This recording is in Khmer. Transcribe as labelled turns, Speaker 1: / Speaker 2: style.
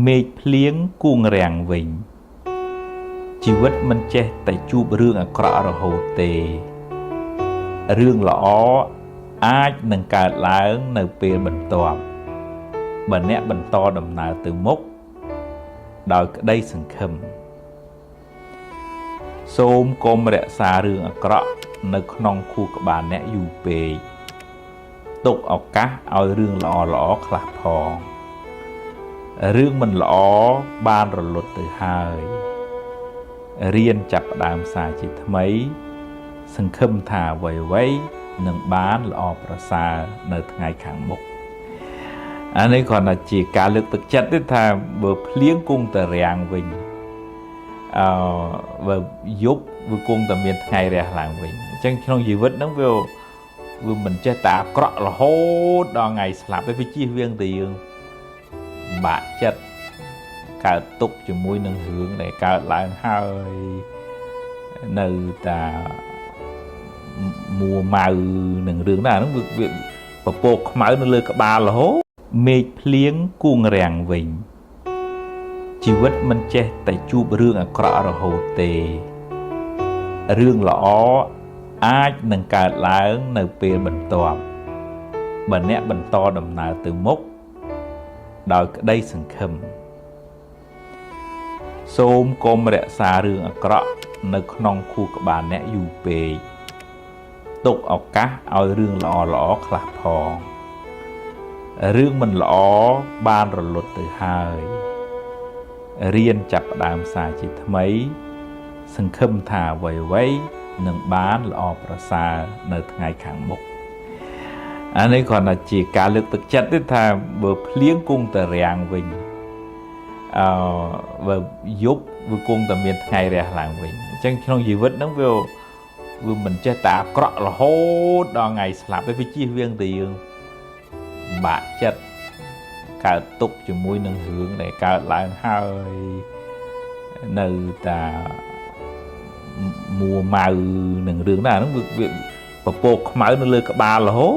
Speaker 1: មេឃភ្លៀងគួងរាំងវិញជីវិតមិនចេះតែជួបរឿងអាក្រក់រហូតទេរឿងល្អអាចនឹងកើតឡើងនៅពេលបន្ទាប់បើអ្នកបន្តដំណើរទៅមុខដោយក្តីសង្ឃឹមសូមកុំរក្សារឿងអាក្រក់នៅក្នុងខួរក្បាលអ្នកយូរពេកទុកឱកាសឲ្យរឿងល្អៗខ្លះផងរឿងមិនល្អបានរលត់ទៅហើយរៀនចាប់ផ្ដើមសារជាថ្មីសង្ឃឹមថាអ្វីៗនឹងបានល្អប្រសើរនៅថ្ងៃខាងមុខអានេះគ្រាន់តែជាការលើកទឹកចិត្តទេថាបើភ្លៀងគង់តែរាំងវិញអឺបើយប់វាគង់តែមានថ្ងៃរះឡើងវិញអញ្ចឹងក្នុងជីវិតហ្នឹងវាវាមិនចេះតែអាក្រក់រហូតដល់ថ្ងៃស្លាប់ទេវាជៀសវាងតែយើងបាក់ចិត្តកើតទុកជាមួយនឹងរឿងដែលកើតឡើងហើយនៅតាមួម៉ៅនឹងរឿងហ្នឹងអាហ្នឹងវាពពកខ្មៅនៅលើក្បាលរហូតមេឃភ្លៀងគួងរាំងវិញជីវិតមិនចេះតែជួបរឿងអាក្រក់រហូតទេរឿងល្អអាចនឹងកើតឡើងនៅពេលបន្ទាប់បើអ្នកបន្តដំណើរទៅមុខដោយក្តីសង្ឃឹមសូមកុំរក្សារឿងអាក្រក់នៅក្នុងខួរក្បាលអ្នកយូរពេកទុកឱកាសឲ្យរឿងល្អៗខ្លះផងរឿងមិនល្អបានរលត់ទៅហើយរៀនចាប់ផ្ដើមសារជាថ្មីសង្ឃឹមថាអ្វីៗនឹងបានល្អប្រសើរនៅថ្ងៃខាងមុខអានេះគ្រាន់តែជាការលើកទឹកចិត្តទេថាបើភ្លៀងគង់តែរាំងវិញអឺបើយប់វាគង់តែមានថ្ងៃរះឡើងវិញអញ្ចឹងក្នុងជីវិតហ្នឹងវាវាមិនចេះតែអាក្រក់រហូតដល់ថ្ងៃស្លាប់ទេវាជៀសវាងតែយើងបាក់ចិត្តកើតទុកជាមួយនឹងរឿងដែលកើតឡើងហើយនៅតាមួម៉ៅនឹងរឿងហ្នឹងអាហ្នឹងវាពពកខ្មៅនៅលើក្បាលរហូត។